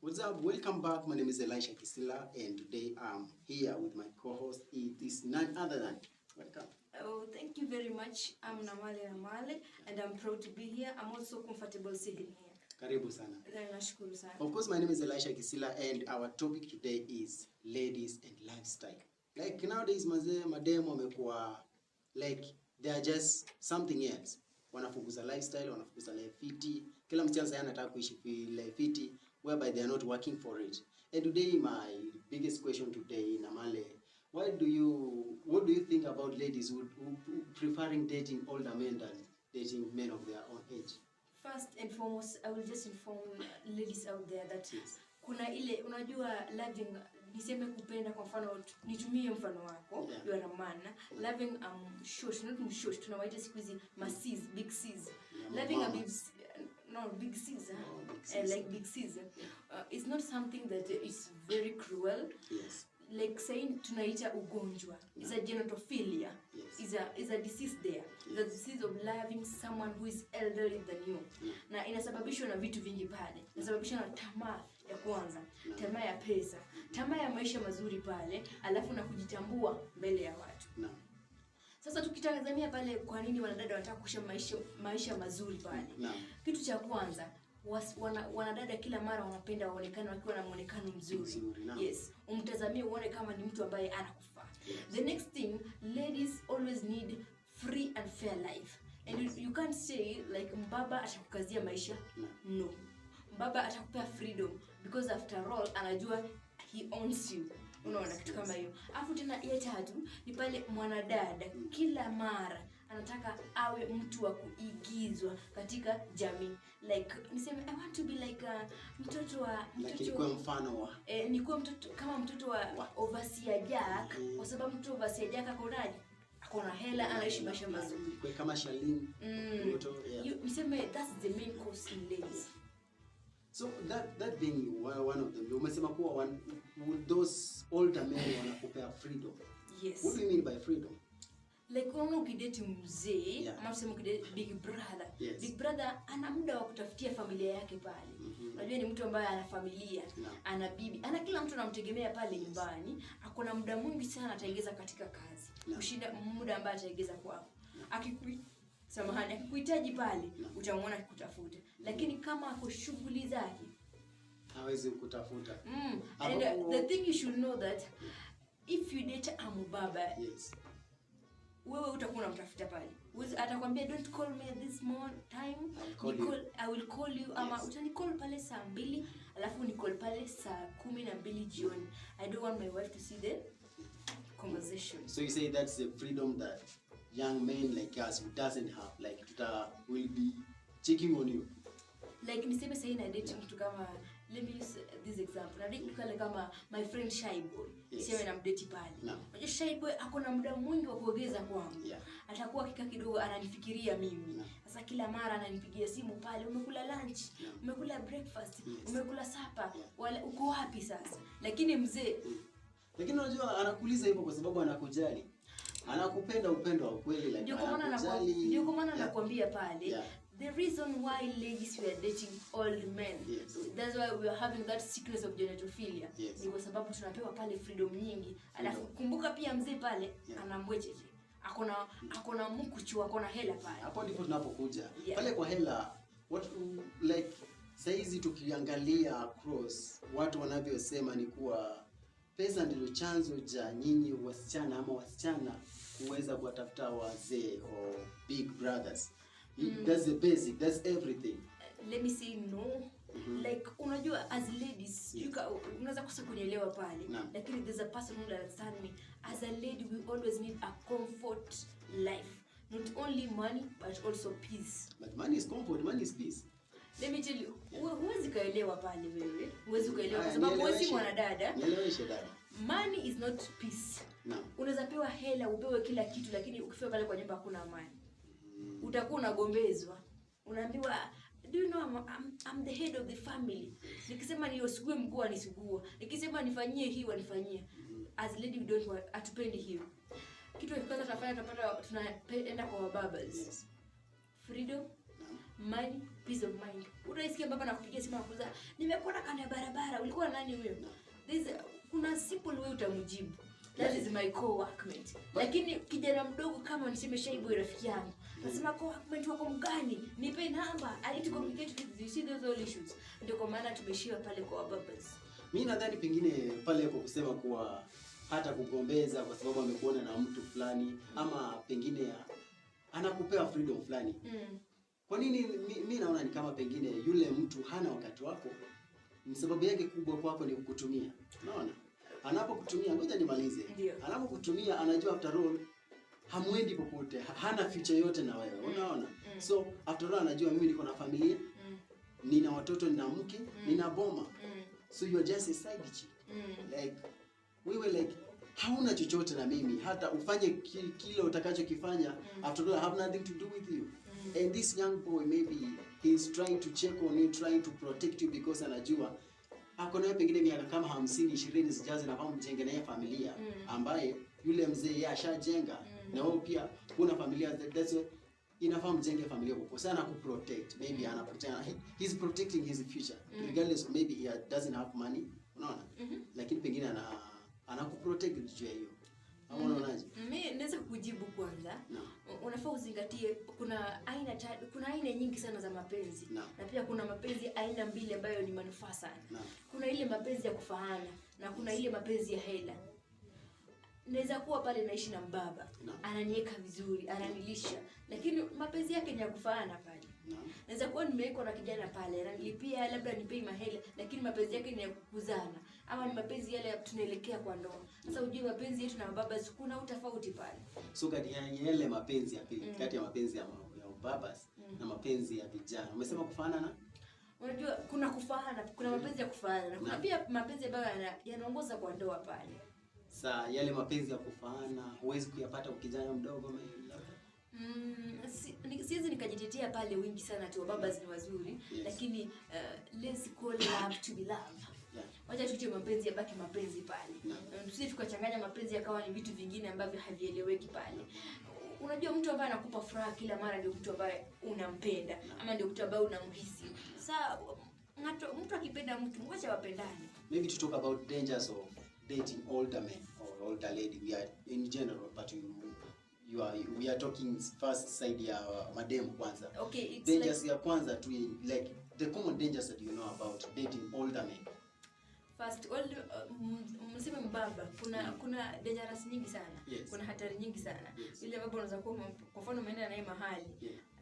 What's up? Welcome back. My name is Elisha Kisila, and today I'm here with my co-host. It is none other than, welcome. Oh, thank you very much. I'm Namale Namale and I'm proud to be here. I'm also comfortable sitting here. Karibu sana. Nashukuru sana. Of course, my name is Elisha Kisila, and our topic today is ladies and lifestyle. Like nowadays, mazee, mademo wamekuwa like they are just something else. Wanafukuza lifestyle, wanafukuza life fiti. Kila msichana sasa anataka kuishi life fiti whereby they are not working for it. And today my biggest question today, Namale, why do you what do you think about ladies who preferring dating older men than dating men of their own age? First and foremost, I will just inform ladies out there that kuna ile, unajua, loving, niseme kupenda, kwa mfano nitumie mfano wako. You are a man loving shosh, not mshosh, tunawaita siku hizi ma sis, big sis. Loving a big mamas. No, big sis, huh? Oh, big sis. Like big sis it's not something that is very cruel. Like saying tunaita ugonjwa is a gerontophilia. Is a disease there, the disease of loving someone who is elderly than you. Na inasababishwa na vitu vingi pale. Inasababishwa na tamaa ya kwanza, tamaa ya pesa, tamaa ya maisha mazuri pale, alafu na kujitambua mbele ya watu. Sasa tukitazamia pale kwa nini wanadada wanataka kuishi maisha mazuri pale, kitu cha kwanza, wanadada kila mara wanapenda waonekane wakiwa na muonekano mzuri. Mzuri, naam. Yes, umtazamie uone kama ni mtu ambaye anakufaa. The next thing, ladies always need free and fair life, and you can't say like mbaba atakukazia maisha. No. No, mbaba atakupea freedom because after all anajua he owns you, unaona, kitu kama hiyo. Alafu tena ya tatu ni pale mwanadada kila mara anataka awe mtu wa kuigizwa katika jamii. Like niseme I want to be like mtoto wa Like mtoto ilikuwa mfano wa nikuwe mtoto kama mtoto wa Overseer Jack, kwa sababu mtoto wa Overseer Jack akonaje? Akona hela, anaishi maisha mazuri. Kwa kama Charlene Ruto, yeah. Niseme that's the main cause in ladies. So that being one of them, umesema kuwa one, those older men wanakupea freedom. Yes. What do you mean by freedom? Like unaona ukidate mzee, ama tuseme ukidate big brother, big brother ana muda wa kutafutia familia yake pale. Unajua ni mtu ambaye ana familia, ana bibi, ana kila mtu anamtegemea pale nyumbani. Ako na muda mwingi sana ataegeza katika kazi kushinda muda ambaye ataegeza kwako. Samahani, akikuhitaji pale, utamwona akikutafuta, lakini kama ako shughuli zake, Hawezi kutafuta. And the thing you should know that if you date a mubaba, wewe utakuwa unamtafuta pale. Atakwambia, "Don't call me at this time." I'll call you. "I will call you," ama, "Utanicall pale saa 2, alafu nicall pale saa 12 jioni. I don't want my wife to see the conversation." So you say that's the freedom that young men like us who doesn't have, like tuta will be checking on you. Like niseme sahii na date mtu kama, let me use this example, na date mtu kale kama my friend Shy Boy. Niseme namdate pale. Unajua Shy Boy ako na muda mwingi wa kuongeza kwangu. Atakuwa akikaa kidogo ananifikiria mimi. Sasa kila mara ananipigia simu pale, "Umekula lunch? Umekula breakfast? Umekula supper? Wala uko wapi sasa?" Lakini mzee, Lakini unajua anakuuliza hivyo kwa sababu anakujali. Anakupenda upendo wa kweli, like ndio kwa maana anakujali. Ndio kwa maana nakwambia pale, the reason why ladies were dating old men, that's why we are having that sickness of gerontophilia, ni kwa sababu tunapewa pale freedom nyingi. Alafu kumbuka pia mzee pale ana mbwecheche, akona mkuchu, akona hela pale. Hapo ndipo tunapokuja. Pale kwa hela, what, like saizi tukiangalia across watu wanavyosema ni kuwa pesa ndilo chanzo cha nyinyi wasichana ama wasichana kuweza kuwatafuta wazee or big brothers. That's the basic, that's everything. Let me say no. Like unajua as ladies, unaweza kosa kunielewa pale, lakini there's a person who understand me. As a lady, we always need a comfort life, not only money but also peace. But money is comfort, money is peace. Let me tell you, huwezi kaelewa pale wewe, huwezi ukaelewa kwa Haya, sababu wewe si nieleweshe. mwanadada. Nieleweshe, dada. Money is not peace. Unaweza pewa hela, upewe kila kitu, lakini ukifika pale kwa nyumba hakuna amani. Utakuwa unagombezwa, unaambiwa, "Do you know I'm the head of the family? Nikisema niusugue mguu wanisugua, nikisema nifanyie hii wanifanyie." As lady we don't want, hatupendi hiyo kitu. Kwanza tunafanya, tunapata tunaenda kwa wababas, freedom, money, Peace of mind. Utaisikia baba anakupigia simu anakuuliza, nimekuona kando ya barabara, ulikuwa nani huyo? Kuna simple way utamjibu. That is my co-workmate. Lakini kijana mdogo kama niseme Shaibu rafiki yangu, nasema co-workmate wako mgani? Nipe namba. I need to communicate with you. See those all issues. Ndio kwa maana tumeshiwa pale kwa babas. Mimi nadhani pengine pale kwa kusema kuwa hata kugombeza kwa sababu amekuona na mtu fulani ama pengine anakupea freedom fulani. Kwa nini mimi naona ni kama pengine yule mtu hana wakati wako, ni sababu yake kubwa kwako ni kukutumia. Unaona? Anapokutumia, ngoja nimalize. Anapokutumia anajua after all hamuendi popote, hana future yote na wewe. Unaona? So after all anajua mimi niko na familia, nina watoto, nina mke, nina boma. So you are just a side chick. Like wewe like hauna chochote na mimi, hata ufanye kile utakachokifanya, after all I have nothing to do with you. And this young boy maybe he is trying to check on you, trying to protect you because anajua ako naye pengine miaka kama 50 20 zijazo na kama mjenge naye familia ambaye yule mzee yeye ashajenga na wewe pia una familia, that's why inafaa mjenge familia kwa sana ku protect. Maybe ana protect, he's protecting his future regardless, maybe he doesn't have money, unaona? Lakini pengine anakuprotect juu ya hiyo. Ama unaonaje? Mimi naweza kujibu kwanza. Unafaa uzingatie kuna aina nyingi sana za mapenzi. Na pia kuna mapenzi aina mbili ambayo ni manufaa sana. Kuna ile mapenzi ya kufaana na kuna ile mapenzi ya hela. Naweza kuwa pale naishi na mbaba, ananiweka vizuri, ananilisha, lakini mapenzi yake ni ya kufaana pale. Naweza kuwa nimewekwa na kijana pale, ananilipia labda nipei mahela, lakini mapenzi yake ni ya kukuzana ama ni mapenzi yale tunaelekea kwa ndoa. Sasa ujue mapenzi yetu na baba kuna utofauti pale. So kati ya yale mapenzi ya pili, kati ya mapenzi ya babas na mapenzi ya vijana. Umesema kufaana na? Unajua kuna kufaana, kuna mapenzi ya kufaana na kuna pia mapenzi ambayo yanaongoza kwa ndoa pale. Sa yale mapenzi ya kufaana huwezi kuyapata ukijana mdogo labda. Siwezi nikajitetea pale wingi sana tu baba ni wazuri, lakini let's call love to be love. Wacha tuite mapenzi yabaki mapenzi pale. Tusije tukachanganya mapenzi yakawa ni vitu vingine ambavyo havieleweki pale. Unajua mtu ambaye anakupa furaha kila mara ndio mtu ambaye unampenda ama ndio mtu ambaye unamhisi. Sasa mtu akipenda mtu mwache wapendane. Maybe to talk about dangers of dating older men or older lady, we are in general, but we are talking first side ya madem kwanza. Okay, it's dangers like, ya kwanza tu, like the common dangers that you know about dating older men. First old mseme mbaba, kuna dangerous nyingi sana. Kuna hatari nyingi sana. Ile baba unaweza kuwa kwa mfano umeenda naye mahali.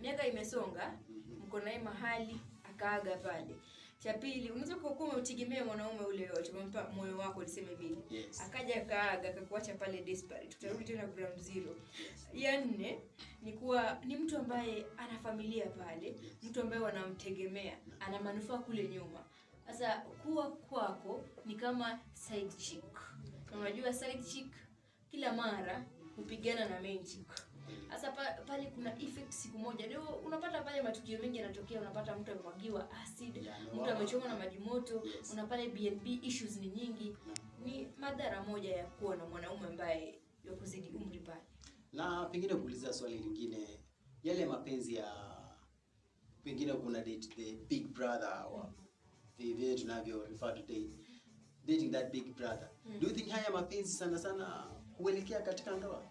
Miaka imesonga, mko naye mahali akaaga pale. Cha pili, unaweza kuwa umetegemea mwanaume ule yote, umempa moyo wako niseme vile. Akaja akaaga akakuacha pale desperate. Tutarudi tena ground zero. Ya nne ni kuwa ni mtu ambaye ana familia pale, mtu ambaye wanamtegemea, ana manufaa kule nyuma. Sasa kuwa kwako ni kama side chick. Na unajua side chick kila mara hupigana na main chick. Sasa pale kuna effect siku moja. Leo unapata pale matukio mengi yanatokea, unapata mtu amemwagiwa acid, mtu amechomwa na maji moto, una pale BNB issues ni nyingi. Ni madhara moja ya kuwa na mwanaume ambaye yakuzidi umri pale. Na pengine kuuliza swali lingine, yale mapenzi ya pengine kuna date the big brother or vile tunavyo refer to date, dating that big brother. Do you think haya mapenzi sana sana huelekea katika ndoa?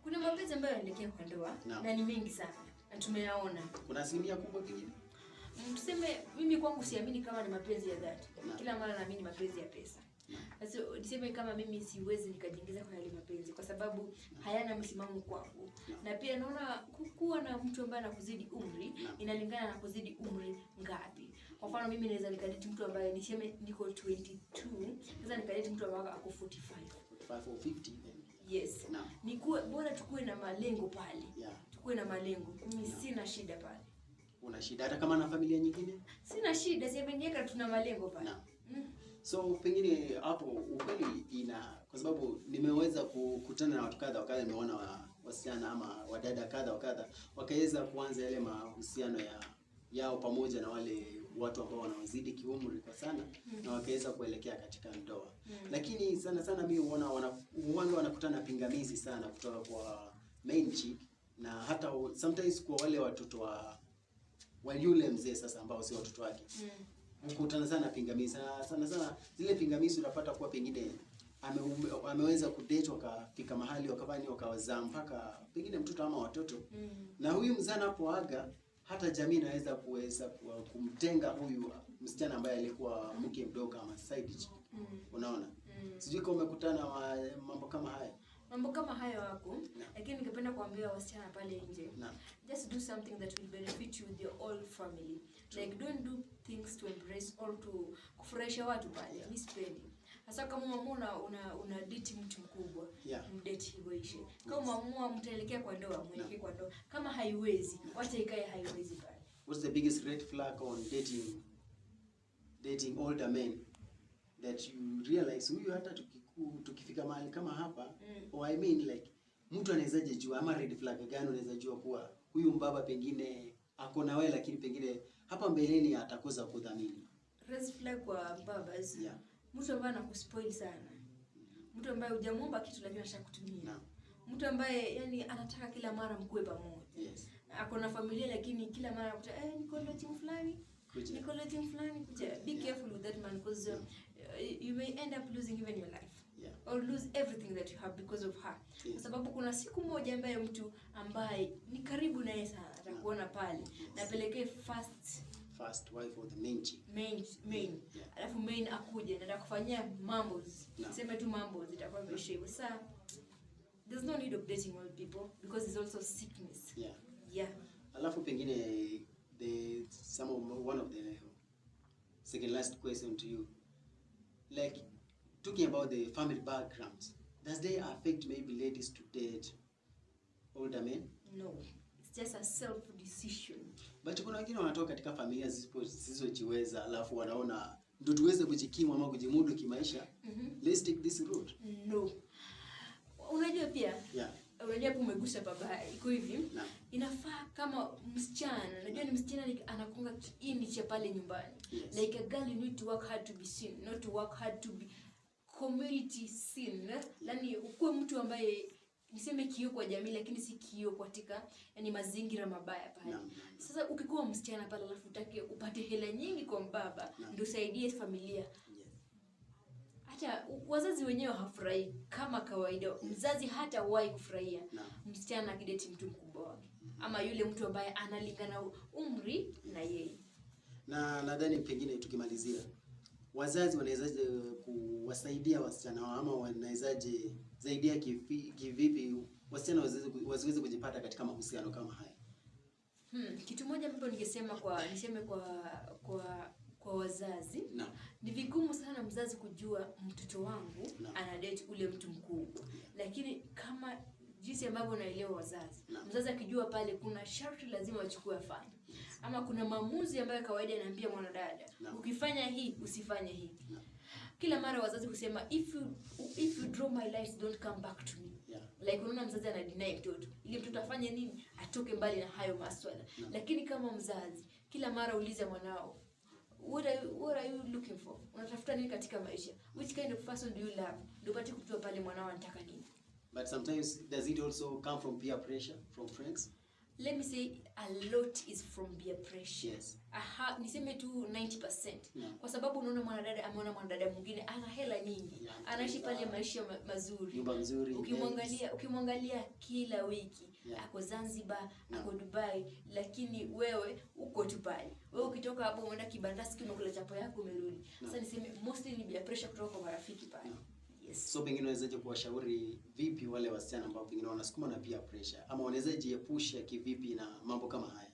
Kuna mapenzi ambayo yanaelekea kwa ndoa na ni mengi sana na tumeyaona. Kuna asilimia kubwa pengine. Tuseme mimi kwangu siamini kama ni mapenzi ya dhati. Kila mara naamini mapenzi ya pesa. Sasa niseme kama mimi siwezi nikajiingiza kwa yale mapenzi kwa sababu hayana msimamo kwangu. Na pia naona kuwa na mtu ambaye anakuzidi umri inalingana na kuzidi umri ngapi. Kwa mfano mimi naweza nikadate mtu ambaye niseme niko 22, sasa nikadate mtu ambaye ako 45. 45 or 50 then. Yes. Ni kuwe bora tukue na malengo pale. Tukue na malengo. Mimi sina shida pale. Una shida hata kama na familia nyingine? Sina shida, siamenieka tuna malengo pale. So pengine hapo ukweli ina, kwa sababu nimeweza kukutana na watu kadha wa kadha, nimeona wasichana ama wadada kadha wa kadha wakaweza kuanza yale mahusiano yao pamoja na wale watu ambao wanawazidi kiumri kwa sana na wakaweza kuelekea katika ndoa. Lakini sana sana mimi huona wanakutana pingamizi sana kutoka kwa main chick na hata sometimes kwa wale watoto wa wa yule mzee sasa ambao sio watoto wake, hukutana sana pingamizi sana sana, sana zile pingamizi unapata kuwa pengine ameweza kudate wakafika mahali wakafanya wakawazaa mpaka pengine mtoto ama watoto, na huyu mzee anapoaga hata jamii inaweza kuweza kumtenga huyu msichana ambaye alikuwa mke mdogo ama side chick. Unaona? Sijui kama umekutana mambo kama haya. Mambo kama hayo wako, lakini ningependa kuambia wasichana pale nje, just do something that will benefit you with your whole family. Like don't do things to embrace or to kufurahisha watu pale. Mi sipendi. Sasa kama umeamua una date mtu mkubwa, mdate hivyo ishe. Kama umeamua mtaelekea kwa ndoa, mwelekee kwa ndoa. Kama haiwezi, wacha ikae haiwezi pale. What's the biggest red flag on dating older men that you realize huyu hata tukifika mahali kama hapa, or I mean like mtu anawezaje jua ama red flag gani unaweza jua kuwa huyu mbaba pengine ako na wewe lakini pengine hapa mbeleni atakosa kudhamini? Red flag kwa babas. Mtu ambaye anakuspoil sana. Mtu ambaye hujamuomba kitu lakini ashakutumia. Mtu ambaye yani anataka kila mara mkuwe pamoja. Ako na familia lakini kila mara anakuta niko lodging fulani. Niko lodging fulani kuja. Be careful with that man because you may end up losing even your life. Or lose everything that you have because of her. Kwa sababu kuna siku moja ambaye mtu ambaye ni karibu naye sana atakuona pale. Napelekee first wife or the main chick. Main. Alafu main akuje na atakufanyia mambo. Sema tu mambo zitakuwa imeisha hivyo. Sasa there's no need of dating old people because it's also sickness. Alafu pengine the some of one of the second last question to you, like talking about the family backgrounds, does they affect maybe ladies to date older men? No, it's just a self decision. But kuna wengine wanatoka katika familia zisizojiweza alafu wanaona ndio tuweze kujikimu ama kujimudu kimaisha. Let's take this route. No. Unajua pia? Unajua hapo umegusa baba, iko hivi. Inafaa kama msichana, unajua ni msichana anakunga kiini cha pale nyumbani. Like a girl you need to work hard to be seen, not to work hard to be community seen. Yaani ukuwe mtu ambaye niseme kioo kwa jamii lakini si kioo katika yani mazingira mabaya pale. Sasa ukikuwa msichana pale alafu utake upate hela nyingi kwa mbaba ndio usaidie familia. Hata wazazi wenyewe hawafurahi kama kawaida. Mzazi hatawahi kufurahia msichana akidate mtu mkubwa wake ama yule mtu ambaye analingana umri na yeye. Na nadhani pengine tukimalizia, wazazi wanawezaje kuwasaidia wasichana wao ama wanawezaje zaidia kivipi wasichana wasiweze kujipata katika mahusiano kama haya? Kitu moja ambacho ningesema kwa wazazi, ni vigumu sana mzazi kujua mtoto wangu ana date ule mtu mkubwa. Lakini kama jinsi ambavyo naelewa wazazi, mzazi akijua pale kuna sharti lazima achukue afanye. Ama kuna maamuzi ambayo kawaida anaambia mwanadada, ukifanya hii usifanye hii. Kila mara wazazi husema if you draw my lines don't come back to me. Like unaona mzazi ana deny mtoto ili mtoto afanye nini? Atoke mbali na hayo maswala. Lakini kama mzazi kila mara ulize mwanao, what are you looking for? Unatafuta nini katika maisha? Which kind of person do you love? Ndio upate kujua pale mwanao anataka nini. But sometimes does it also come from peer pressure from friends? Let me say a lot is from peer pressure. Niseme tu 90%. Kwa sababu unaona mwanadada ameona mwanadada mwingine ana hela nyingi, anaishi pale maisha mazuri. Nyumba nzuri, Ukimwangalia kila wiki, ako Zanzibar, ako Dubai, lakini wewe uko tu pale. Wewe ukitoka hapo umeenda kibandaski umekula chapo yako umerudi. Sasa niseme mostly ni peer pressure kutoka kwa marafiki pale. Yes. So pengine unawezaje kuwashauri vipi wale wasichana ambao pengine wanasukuma na peer pressure ama wanawezaje jiepusha kivipi na mambo kama haya?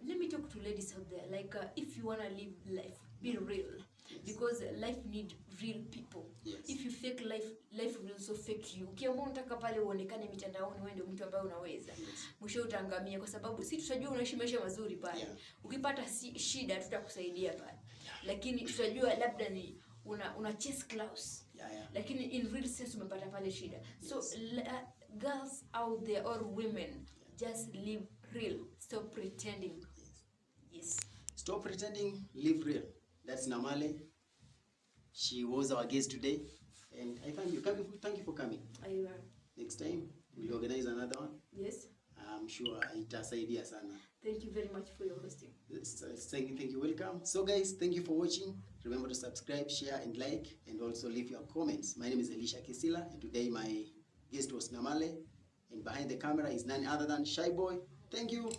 Let me talk to ladies out there. Like if you want to live life, be real. Because life need real people. If you fake life, life will also fake you. Ukiamua unataka pale uonekane mitandaoni wewe ndio mtu ambaye unaweza. Mwisho utaangamia kwa sababu si tutajua unaishi maisha mazuri pale. Ukipata shida tutakusaidia pale. Lakini tutajua labda ni una chase clouds. Lakini in real sense umepata pale shida. So girls out there or women, just live real. Stop pretending. Yes. Stop pretending, live real. That's Namale. She was our guest today, and I thank you. Thank you for coming. Aiwa. Next time we'll organize another one. Yes. I'm sure itasaidia sana. Thank you very much for your hosting. Thank you, thank you, welcome. So guys, thank you for watching. Remember to subscribe, share and like, and also leave your comments. My name is Elisha Kisila, and today my guest was Namale, and behind the camera is none other than Shy Boy. Thank you.